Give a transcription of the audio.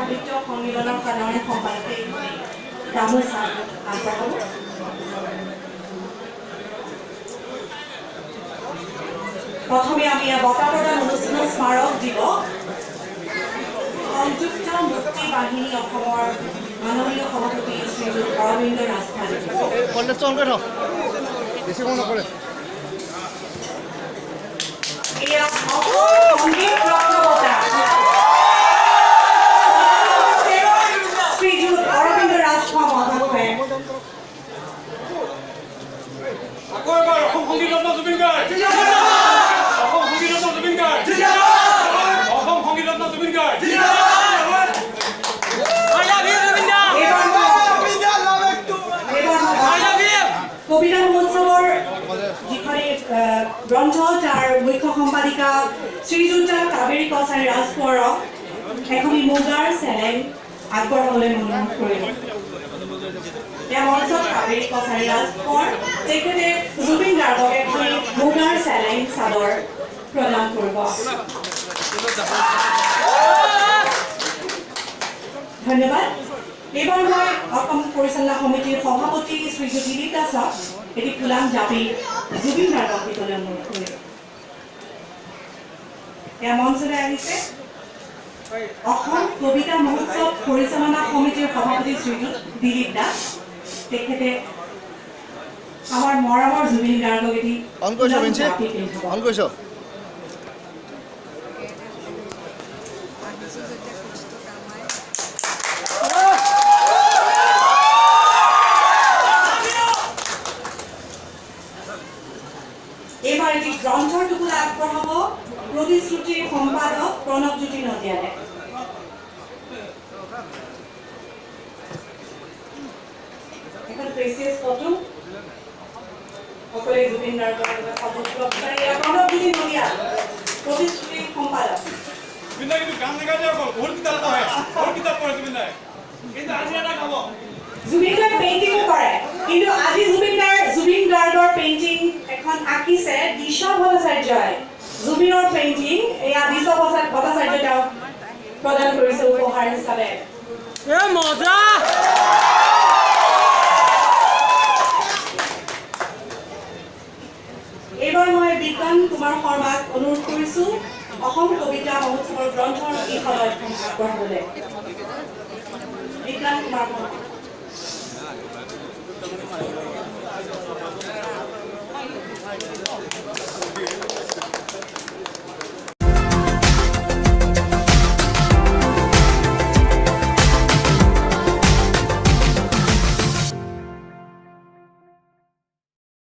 সাহিত্য সন্মিলনৰ সাধাৰণ সম্পাদকে গামোচা আগবঢ়াব। প্ৰথমে আমি বঁটা প্ৰদান অনুষ্ঠানৰ স্মাৰক দিব সংযুক্ত মুক্তি বাহিনী অসমৰ মাননীয় সভাপতি শ্ৰীযুত অৰবিন্দ ৰাজখোৱা। এয়া সংগীত ৰত্ন বঁটা শ্ৰীযুত অৰবিন্দ ৰাজখোৱা মহাশয়ে। আকৌ এবাৰ অসম সংগীত ৰত্ন জুবিন গাৰ্গ, অসম সংগীত ৰত্ন জুবিন গাৰ্গ, অসম সংগীত ৰত্ন জুবিন গাৰ্গ। কবিতা মহোৎসৱৰ যিখনি গ্ৰন্থ তাৰ মুখ্য সম্পাদিকা শ্ৰীযুতা কাবেৰী কছাৰী ৰাজকোঁৱৰক এখনি মুগাৰ চেলেং আগবঢ়াবলৈ অনুৰোধ কৰিলোঁ। তেওঁ মঞ্চত কাবেৰী কছাৰী ৰাজকোঁৱৰ, তেখেতে জুবিন গাৰ্গক এখনি মুগাৰ চেলেং চাদৰ প্ৰদান কৰিব। ধন্যবাদ। এইবাৰ মই অসম পৰিচালনা সমিতিৰ সভাপতি শ্ৰীযুত দিলীপ দাসক এটি ফুলাম জাপি জুবিন গাৰ্গক দিবলৈ অনুৰোধ কৰিলোঁ। এয়া মঞ্চলৈ আহিছে অসম কবিতা মহোৎসৱ পৰিচালনা সমিতিৰ সভাপতি শ্ৰীযুত দিলীপ দাস। তেখেতে আমাৰ মৰমৰ জুবিন গাৰ্গক এটি জাপি পিন্ধাব। এইবাৰ এটি গ্ৰন্থৰ টোপোলা আগবঢ়াব প্ৰতিশ্ৰুতিৰ সম্পাদক প্ৰণৱজ্যোতি নদিয়ালে। এখন প্ৰেচিয়াছ ফটো, সকলোৱে জুবিন গাৰ্গৰ লগত ফটো তুলিব বিচাৰে। এয়া প্ৰণৱজ্যোতি নদিয়াল, প্ৰতিশ্ৰুতিৰ সম্পাদক। জুবিন দাই কিন্তু গান নাগায় দেই, অকল বহুত কিতাপ পঢ়ে, বহুত কিতাপ পঢ়ে জুবিন দাই। কিন্তু আজি এটা গাব। জুবিন গাৰ্গ পেইণ্টিঙো কৰে, কিন্তু আজি জুবিন গাৰ্গৰ পেইণ্টিং এখন আঁকিছে দিশা ভট্টাচাৰ্যই। জুবিনৰ পেইণ্টিং এয়া দিশা ভট্টাচাৰ্যই তেওঁক প্ৰদান কৰিছে উপহাৰ হিচাপে। এইবাৰ মই বিজ্ঞান কুমাৰ শৰ্মাক অনুৰোধ কৰিছোঁ অসম কবিতা মহোৎসৱৰ গ্ৰন্থৰ বিষয়ত আগবঢ়াবলৈ। বিজ্ঞান কুমাৰ শৰ্মা।